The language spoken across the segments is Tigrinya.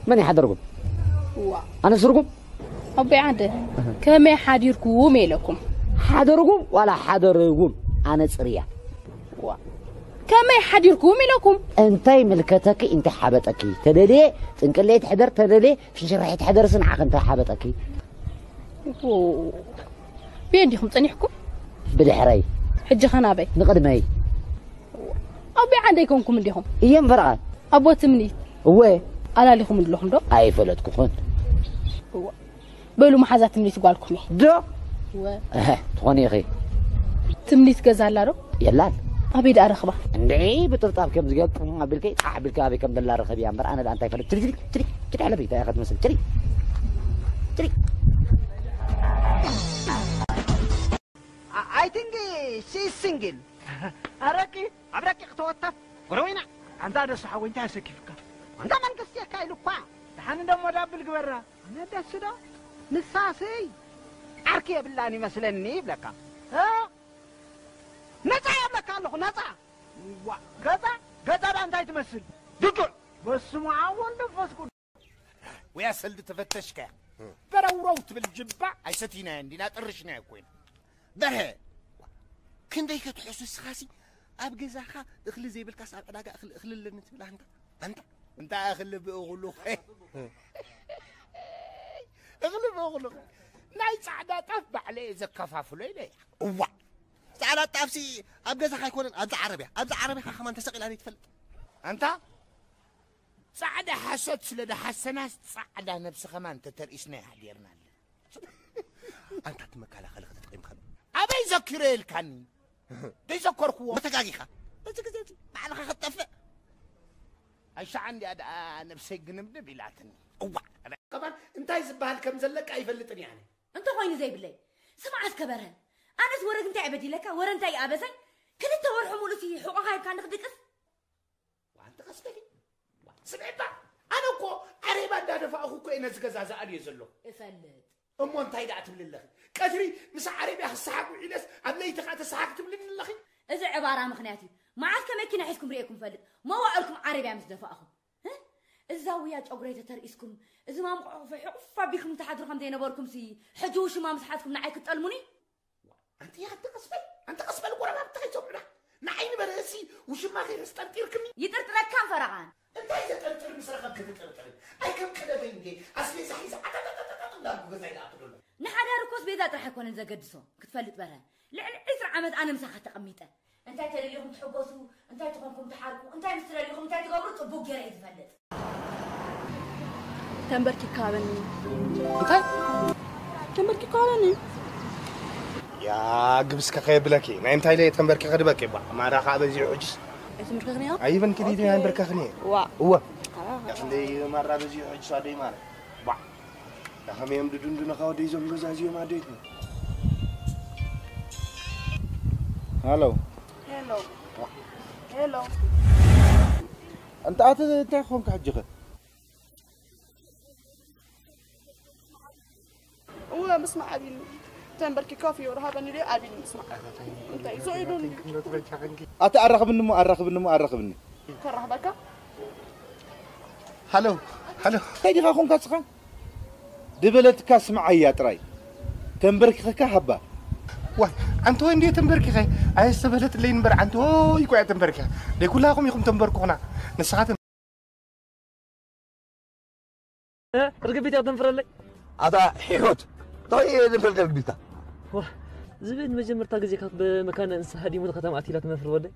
መን ይሓደርኩም? ዋ ኣነ ስርኩም? ኣቦይ ዓደ ከመይ ሓዲርኩም ኢለኩም? ሓደርኩም ዋላ ሓደርኩም? ኣነ ጽርያ። ዋ ከመይ ሓዲርኩም ኢለኩም? እንታይ ምልከተኪ እንታይ ሓበጠኪ? ተደልየ ጥንቅለይ ትሕደር ተደልየ ሽንሽርሒ ትሕደርሲ ንዓኺ እንታይ ሓበጠኪ? ብየ እንዲኹም ጸኒሕኩም? ብድሕረይ ሕጂ ኸናበይ? ንቕድመይ ኣቦይ ዓደ ኣይኮንኩም እንዲኹም? እየ ምፈርቓ ኣቦ ትምኒት እወ ኣላሊኹም ኣለኹም ዶ? ኣይፈለጥኩኹን። በሉ መሓዛ ትምኒት ጓልኩም እየ። ዶ ወ እህ፣ ትኾኒ ኢኺ? ትምኒት ገዛ ኣላ ዶ? የላን። ኣበይ ደኣ ረኽባ? እንድዒ ብጥብጣብ ከም ዝገጥሙ ኣቢልከ ጻዕ ኣቢልከ ኣበይ ከም ዘላ ረኸብ እያ እምበር ኣነ ደኣ እንታይ ፈለጥ? ትሪ ትሪ ትሪ ትሪ ሕለፊ እንታይ ኢኻ ትመስል? ትሪ ትሪ I think she's single. ኣረቂ ኣብ ረቂቕ ተወተፍ ጎረቤና። ኣንታ ደሱ ሓወይ እንታይ ኣሰኪፍካ? ኣንታ መንግስቲ የካ ኢሉ እኳ። ደሓን እንደሞ ዳብል ግበራ። ኣነ ደሱ ዶ ንሳሲ ዓርኪ የብላን ይመስለኒ ይብለካ። እ? ነፃ የብለካ ኣለኹ ነፃ። ዋ ገፃ ገፃ ዳ እንታይ ትመስል? ድዱዕ በስሙ ኣብ ወልድ መንፈስ ቅዱስ። ወያ ሰልዲ ተፈተሽካያ በረውረው ትብል ጅባ ኣይሰቲናያ እንዲና ጥርሽናያ ኮይና በርሀ ክንደይ ከትሕሱ ስኻሲ ኣብ ገዛኻ እኽሊ ዘይብልካስ ኣብ ዕዳጋ እኽሊ እኽሊ ኣለኒ ትብል ኣንታ ኣንታ እንታይ እኽሊ ብእኽሉ እኽሊ ብእኽሉ ናይ ፃዕዳ ጣፍ ባዕለ እየ ዘከፋፍሎ ኢለ እያ እዋ ፃዕዳ ጣፍሲ ኣብ ገዛኻ ኣይኮነን ኣብዛ ዓረብያ ኣብዛ ዓረብያ ከማን ተሰቂላ ትፈልጥ ኣንታ ጻዕዳ ሓሶት ስለ ደሓሰናስ ጻዕዳ ነብሲ ከማን ተተርኢስና ይሓዲርና ኣለና። ኣንታ እቲ መከላኸሊ ከተጠቂምካ ኣበይ ዘኪሮ የልካኒ ዘይዘከርክዎ ተጋጊኻ በዚ ግዜ እዚ ባዕልኻ ክትጠፍእ ኣይሻዓ እንዲኣ ደኣ ነብሰይ ግንብንብ ኢላትኒ እዋ ከማን እንታይ ዝበሃል ከም ዘለካ ኣይፈልጥን እየ ኣነ እንተ ኮይኑ ዘይብለይ ስምዓ እስከ በርሀ ኣነስ ወረግ እንታይ በዲለካ ወረ እንታይ ይኣበሰኝ ክልተ ወርሑ ሙሉእ ሲ ሕቆኻ ሂብካ ንክድቅስ ዋንቲ ቀስ በሊ ስምዒባ ኣነ እኮ ዓሬባ እንዳደፋእኹ እኮ እየ ነዚ ገዛ ዝኣልዮ ዘለኹ እፈልጥ እሞ እንታይ ደኣ ትብሊ ኣለኺ ቀትሪ ምስ ዓረብያ ክሰሓቅ ውዒለስ ኣብ ለይቲ ከኣ ተሰሓቂ ትብልኒ ኣለኺ እዚ ዕባራ ምኽንያት እዩ መዓስ ከ መኪና ሒዝኩም ርእየኩም ፈልጥ መዋእልኩም ዓረብያ ምስ ደፋእኹም እዛ ውያ ጨጉረይ ተተርኢስኩም እዚ ማምቆ ሕቁፍ ኣቢልኩም ትሓድሩ ከም ዘይነበርኩም ሲ ሕጂ ውሽማ ምስ ሓዝኩም ንዓይ ክትጠልሙኒ ኣንቲ ኣንቲ ቀስበል ኣንቲ ቀስበል ጎረባብቲ ከይሰምዑና ንዓይ ንበርሀሲ ውሽማ ከይረስጠርጢርክኒ ይጥርጥረካን ፈረቓን እንታይ ዘጠርጥር ምስ ረኸብኪ ትጥርጥሪ ኣይ ከም ቀደመይ እንዴ ኣስቤዛ ሒዘ ዓጣጣጣጣጣ እንዳልኩ ገዛይ ዝኣቱ ዘሎ ንሓዳር እኮ ኣስቤዛ ጥራሕ ኣይኮነን ዘገድሶ ክትፈልጥ በርሀ ልዕሊ ዕስራ ዓመት ኣነ ምሳኻ ተቐሚጠ እንታይ ተደሊኹም ትሕጎሱ እንታይ ትኾንኩም ትሓርቁ እንታይ ምስ ትደሊኹም እንታይ ትገብሩ ጽቡቅ ገይረ እየ ዝፈልጥ ተንበርኪካ ሃበኒ እንታይ ተንበርኪካ ሃበኒ ያ ግብስከ ከየብለኪ ናይ እንታይ ለየ ተንበርኪ ከድበቂ ባ ማራ ከዓ በዚሑ ሕጅስ ኣይትምርከኽንዮ ኣይበን ክዲድ ናይ በርከኽኒ ዋ እወ ክንደይ ማራ በዚሑ ሕጅስ ኣደይ ማለት ባ ከመዮም ድዱንዱነኻ ወደይ ዞም ገዛ እዚኦም ኣደይት ሃሎ ሄሎ ሄሎ እንተ ኣተ እንታይ ክኾንካ ሕጅኸ እወ ምስማዕ ኣቢኒ ተንበርኪካ ፍዮሪ ሃበኒ ድዩ ኣቢኒ ምስማዕ እንታይ ዞ ኢሉኒ ኣቲ ኣራኽብኒ እሞ ኣራኽብኒ እሞ ኣራኽብኒ ከራኽበካ ሃሎ ሃሎ እንታይ ዲኻ ኮንካ ስኻ ድበለትካ ስምዓያ ጥራይ ተንበርኪኽካ ሃባ ዋይ ኣንተ ወይ እንዲየ ተንበርኪኸ ኣየስተበለትለይ እምበር ኣንተ ወይ እኮ እያ ተንበርኪኻ ደይ ኩላኹም ኢኹም ተንበርኩኹና ንስኻ ርግቢት እያ ተንፍረለይ ኣታ ሒሖት እንታይ እየ ዘንፈልካ ርግቢታ ዝብል መጀመርታ ግዜ ካብ መካነ እንስሳ ሃዲሙ ከተማ ኣቲላ ትመፍር ወደይ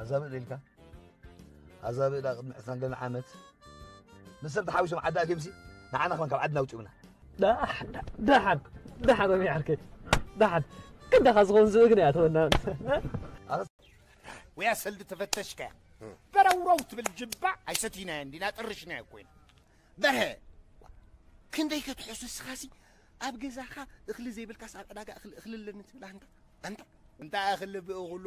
ኣዛብእ ደልካ ኣዛብእ ዳ ቅድሚ ዕስራን ገለን ዓመት ምስ ሰብ ተሓዊሶም ዓዲ ኣትዮም ሲ ንዓና ከማን ካብ ዓድና ኣውፅኡና ደሓን ደሓን ሮሚ ዓርከይ ደሓን ክንዳኻ ዝኾን ዝእግን እያ ተወና ወያ ሰልዲ ተፈተሽካ በረውረው ትብል ጅባ ኣይሰቲናዮ እንዲና ጥርሽናዮ ኮይና በርሀ ክንደይ ከትሕሱ ስኻሲ ኣብ ገዛኻ እኽሊ ዘይብልካስ ኣብ ዕዳጋ እኽሊ እኽሊ ኣለኒ ትብል ኣንታ ኣንታ እንታይ እኽሊ ብእኽሉ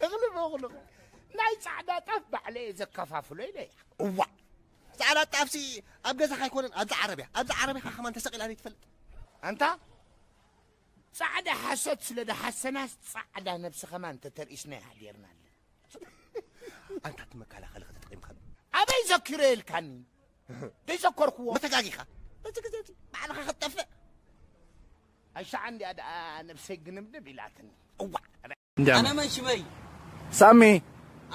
እኽሊ ብእኽሉ ናይ ፃዕዳ ጣፍ ባዕለ እየ ዘከፋፍሎ ኢለ እያ እዋ ፃዕዳ ጣፍሲ ኣብ ገዛኻ ኣይኮነን ኣብዚ ዓረብያ ኣብዚ ዓረብያ ከማን ተሰቂላ ዘይትፈልጥ ኣንታ ጻዕዳ ሓሶት ስለ ደሓሰናስ ጻዕዳ ነብሲ ከማን ተተርኢስና ይሓዲርና ኣለና ኣንታ እቲ መከላኸሊ ከተጠቒምካ ኣበይ ዘኪረ ኢልካኒ? ዘይዘከርክዎ። መተጋጊኻ። በዚ ግዜ እዚ ባዕልኻ ክትጠፍእ። ኣይሻዓ እንዲያ ደኣ ነብሰይ ግንብንብ ኢላትኒ። እዋ። እንዲያ ኣነ መን ሽመይ? ሳሚ።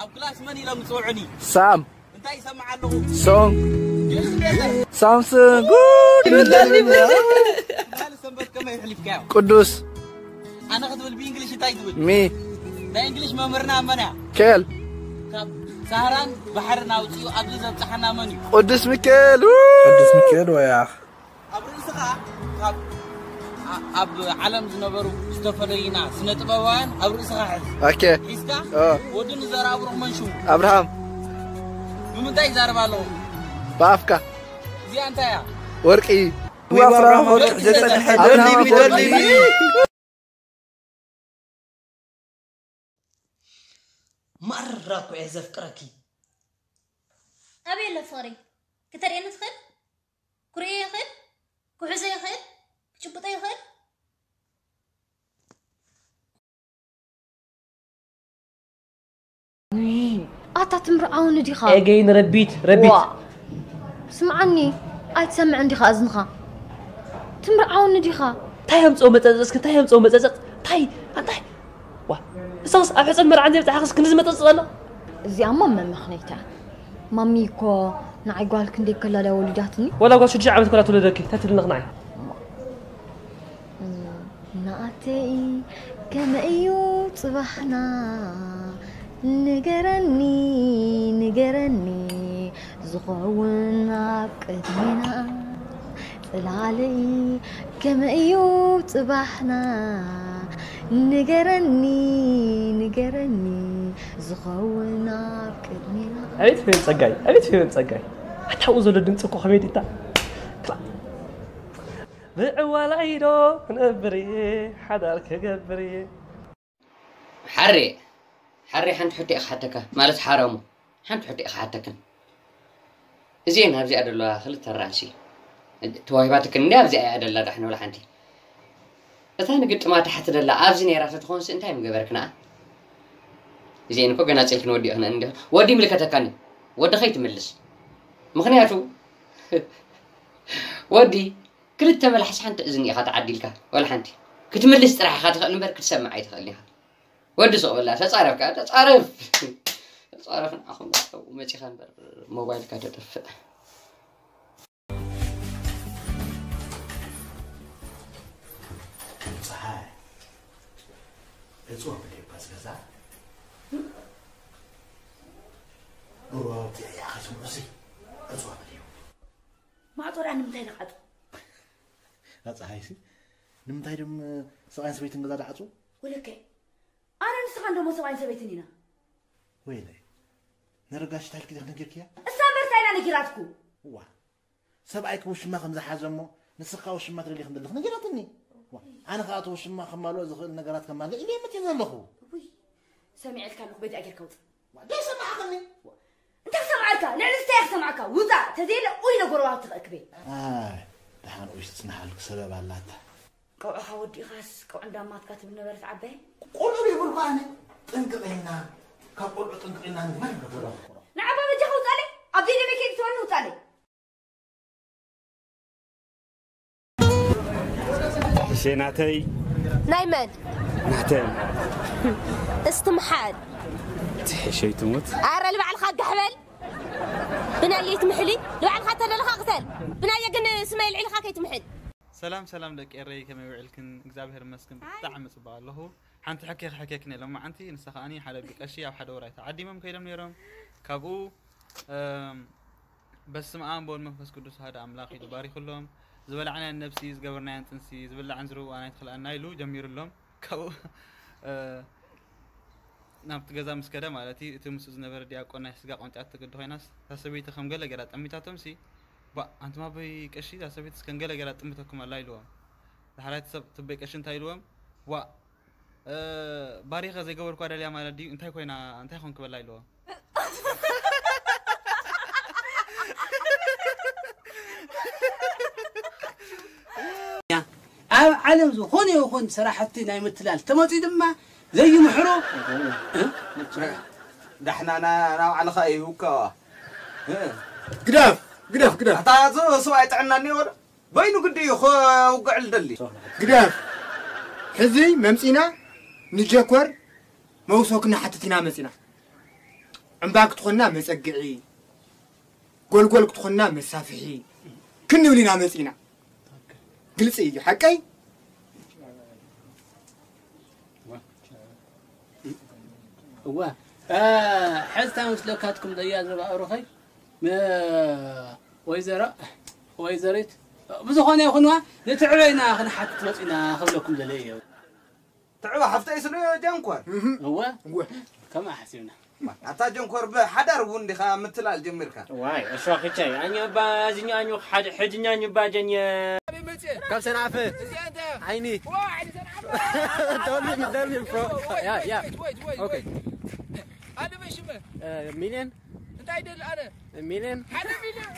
ኣብ ክላስ መን ኢሎም ዝፅውዑኒ? ሳም። እንታይ ይሰምዕ ኣለኹ? ሶንግ። ግልጽ ገለ። ሳምሰንግ። ጉድ ይበላል ይበላል። ትማሊ ሰንበት ከመይ ኣሕሊፍካዮ? ቅዱስ። ኣነ ክትብል ብእንግሊሽ እንታይ ትብል? ሚ። ናይ እንግሊሽ መምህርና መን እያ? ኬል። ካብ ሳህራን ባሕርን ኣውፂኡ ኣብዚ ዘብፅሓና መን እዩ? ቅዱስ ሚካኤል። ቅዱስ ሚካኤል ወያ። ኣብ ርእስኻ ካብ ኣ- ኣብ ዓለም ዝነበሩ ዝተፈለዩና ስነ ጥበባውያን ኣብ ርእስኻ ሕዝ። ኦኬ። ሒዝካ ኦ። ወዲ ንዘርኣብሩኽ መን ሽሙ? ኣብርሃም። ብምንታይ ይዛረብ ኣለኹ? ብኣፍካ። እዚኣ እንታይ እያ? ወርቂ። ዊዋ ኣብርሃም ወርቂ ዘጸንሐ ኣብርሃም ደሊሚ ወርቂ። ደሊሚ። ማራ እኮ እየ ዘፍቅረኪ። ኣበይ ኣሎ ፍቕሪ? ክተርእየኒ ትኽእል? ክርእዮ ይኽእል? ክሕዞ ይኽእል? ክጭብጦ ይኽእል? ኣታ ትምርዓውኒ ዲኻ? ኤገይን ረቢት፣ ረቢት። ዋ። ስምዓኒ፣ ኣይትሰምዕን ዲኻ እዝንኻ? ትምርዓውኒ ዲኻ? እንታይ የምጽኦ መጸጸጽ? እንታይ የምጽኦ መጸጸጽ? እንታይ? እንታይ? ዋ። እሳስ ኣብ ሕጸን መርዓን ዘይብጽሓኽስ ክንድዚ መጸጸጽ ኣሎ? እዚኣማ መመኽነይታ። ማሚ እኮ ንዓይ ጓል ክንደይ ከላልያ ወሊዳትኒ። ወላ ጓል ሽዱሽተ ዓመት ኮላ ትወለደኪ፣ እንታይ ትብልኒ ንዓይ? ናኣተይ ከመይ እዩ ጽባሕና? ንገረኒ፣ ንገረኒ፣ ዝኸውን ኣብ ቅድሜና። ጽላለይ ከመይ እዩ ጽባሕና? ንገረኒ፣ ንገረኒ፣ ዝኸውን ኣብ ቅድሜና። ኣቤት ፌቨን ጸጋይ፣ ኣቤት ፌቨን ጸጋይ። ኣታ ኣብኡ ዘሎ ድምጺ እኮ ከመይ ዲታ? ብዕዋላይዶ ክነብር እየ፣ ሓዳር ክገብር እየ። ሓሬ፣ ሓሬ ሓንቲ ሕቶ እየ ክሓተካ፣ ማለት ሓረሙ፣ ሓንቲ ሕቶ እየ ክሓተክን። እዚኤን ኣብዚኣ ዘለዋ ክልተ ኣራንሺ ተዋሂባትክን እንዲ ኣብዚኣ እያ ደላ ዳሕነ ወላ ሓንቲ። እታ ንግጥማ ታሕቲ ደላ ኣብዚ ነይራ ተትኾንሲ እንታይ ምገበርክንኣ? እዚኤን እኮ ገና ጺልክን ወዲእኽን እንዲ ወዲ ይምልከተካኒ። ወዲ ከይትምልስ። ምኽንያቱ ወዲ ክልተ መልሓስ ሓንቲ እዝኒ ኢኻ ተዓዲልካ፣ ወላ ሓንቲ። ክትምልስ ጥራሕ ኢኻ ትኽእል እምበር ክትሰምዕ ኣይትኽእልን ኢኻ። ወዲ ስቕ በላ፣ ተጻረፍካ፣ ተጻረፍ። ተጻረፍ ንዓኹም መጺኻ እምበር ሞባይልካ ተጠፍእ። ጸሓይ፣ ዕጽዋ ብደይ እኳ ዝገዛ፣ ብሩዋውቲ እያ ኸይስምዑሲ፣ ዕጽዋ ብደይ። ማዕጾ ደኣ ንምንታይ ንዓጹ? ጸሓይሲ፣ ንምንታይ ድም ሰብኣይን ሰበይትን ገዛ ደዓጹ? ወለከ፣ ኣነ ንስኻ እንደሞ ሰብኣይን ሰበይትን ኢና። ወይለይ፣ ንረጋሽ ታልኪ ዲኻ ነጊርክያ? እሳ እምበር እንታይ ኢላ ነጊራትኩ? እዋ፣ ሰብኣይኪ ውሽማ ከም ዝሓዘ እሞ፣ ንስኻ ውሽማ ትደሊ ከም ዘለኽ ነጊራትኒ። ዋ፣ ኣነ ኸኣ እቲ ውሽማ ከማልኦ ዝኽእል ነገራት ከማልእ ኢለ መትየ ዘለኹ። ውይ፣ ሰሚዐልካ ኣለኹ፣ በዚኣ ጌርካ ውጽእ። ዋ፣ ደይ ሰማዕኽኒ። እንታይ ክሰምዓልካ? ልዕሊ ዝታይ ክሰምዓካ? ውጻእ፣ ተዘየለ ኡይ ኢለ ጎረባብቲ ክእክቤ። ኣይ፣ ደሓን ኡይ ትጽንሓልክ ሰበብ ኣላታ። ቀውዕኻ ወዲእኻስ ቀውዒ እንዳማትካ ትብል ነበረት ዓባይ። ቆልዑ ይብልኩ ኣነ ጥንቅቕ ኢልና፣ ካብ ቆልዑ ጥንቅቕ ኢልና ንግበር ይብለኩ። ንዓባ በጃኻ ውጻለይ፣ ኣብ ዘይደለይ ከይትተወኒ ውጻለይ። እሸ ናተይ። ናይ መን? ናተን። እስቲ ምሓል። ትሕሸይ ትሙት። ኣረ ንባዕልኻ ጋሕ በል። ብናየይ ትምሕሊ? ንባዕልኻ ተደለኻ ቅተል። ብናየ ግን ስመይ ልዕልኻ ከይትምሕል። ሰላም ሰላም ደቂ ኤረይ፣ ከመይ ውዕልክን? እግዚኣብሔር ይመስገን ብጣዕሚ ጽቡቕ ኣለኹ። ሓንቲ ሕኬክ ሕኬክ ነይ ሎማዓንቲ፣ ንሳ ከኣኒ ሓደ ብቀሺ ኣብ ሓደ ውራይ ተዓዲሞም ከይዶም ነይሮም። ካብኡ፣ እም፣ በስመ ኣብ ወወልድ መንፈስ ቅዱስ ኣሐደ ኣምላኽ ኢሉ ባሪኹሎም። ዝበላዕናዮ ነብሲ፣ ዝገበርናዮን ጥንሲ፣ ዝብላዕን ዝርውኣን ኣይትኽልኣና ኢሉ ጀሚሩሎም። ካብኡ፣ እ፣ ናብቲ ገዛ ምስ ከደ ማለት እዩ፣ እቲ ምስኡ ዝነበረ ዲያቆን ናይ ስጋ ቆንጫ ትግዲ ኮይናስ፣ እታ ሰበይቲ ከም ገለ ገይራ ጠሚታቶምሲ፣ "ባእ፣ ኣንቱም ኣቦይ ቀሺ፣ እዛ ሰበይትስ ከም ገለ ገይራ ጥምተኩም ኣላ" ኢልዎም። ዳሕራይ እቲ ሰብ፣ እቲ ኣቦይ ቀሺ እንታይ ኢልዎም? "ዋእ፣ እ፣ ባሪኸ ዘይገበርኳ ደልያ ማለት ድዩ? እንታይ ኮይና፣ እንታይ ኮንክ በላ?" ኢልዎም። ኣብ ዓለም ዝኾነ ይኹን ስራሕቲ ናይ ምትላል ተመፂኡ ድማ ዘይምሕሮ፣ እ? ዳሕና ና- ናባዕልኻ ይህውካ። ግደፍ ግደፍ ግደፍ ኣታ እዚ ሰብኣይ ጥዕና እኒኦ ዶ? በይኑ ግዲ እዩ ክውግዕል ደሊ። ግደፍ። ሕዚ መምፂና ንጀኮር መውሶ ክነሓትት ኢና መፂና። ዕምባ ክትኾንና መፀግዒ፣ ጎልጎል ክትኾንና መሳፍሒ ክንብል ኢና መፂና። ግልፂ እዩ ሓቀይ። እወ ሕዝታ ምስለካትኩም ዘያ ዘባእሩኸይ ወይዘሮ ወይዘሪት ብዝኾነ ይኹንዋ ንትዕበይና ክንሓትት መፂና ክብለኩም ደለ እየ። ትዕባ ሓፍተይ ስለ ጀንኮር። እወ እወ ከምኣ ሓሲብና። ኣታ ጀንኮር ብሓዳር እውን ዲኻ ምትላል ጀሚርካ። Why? Ashokichay. Anyo ba zinyo anyo had hajinyo anyo ba janye. ካብ ሰንዓፈ ዓይኒ Tell me, tell me, bro. Yeah, yeah. Wait, wait, wait. Okay. ኣነ በሽመ Uh, million? እንታይ ደል ኣነ A million? ሓደ ሚልዮን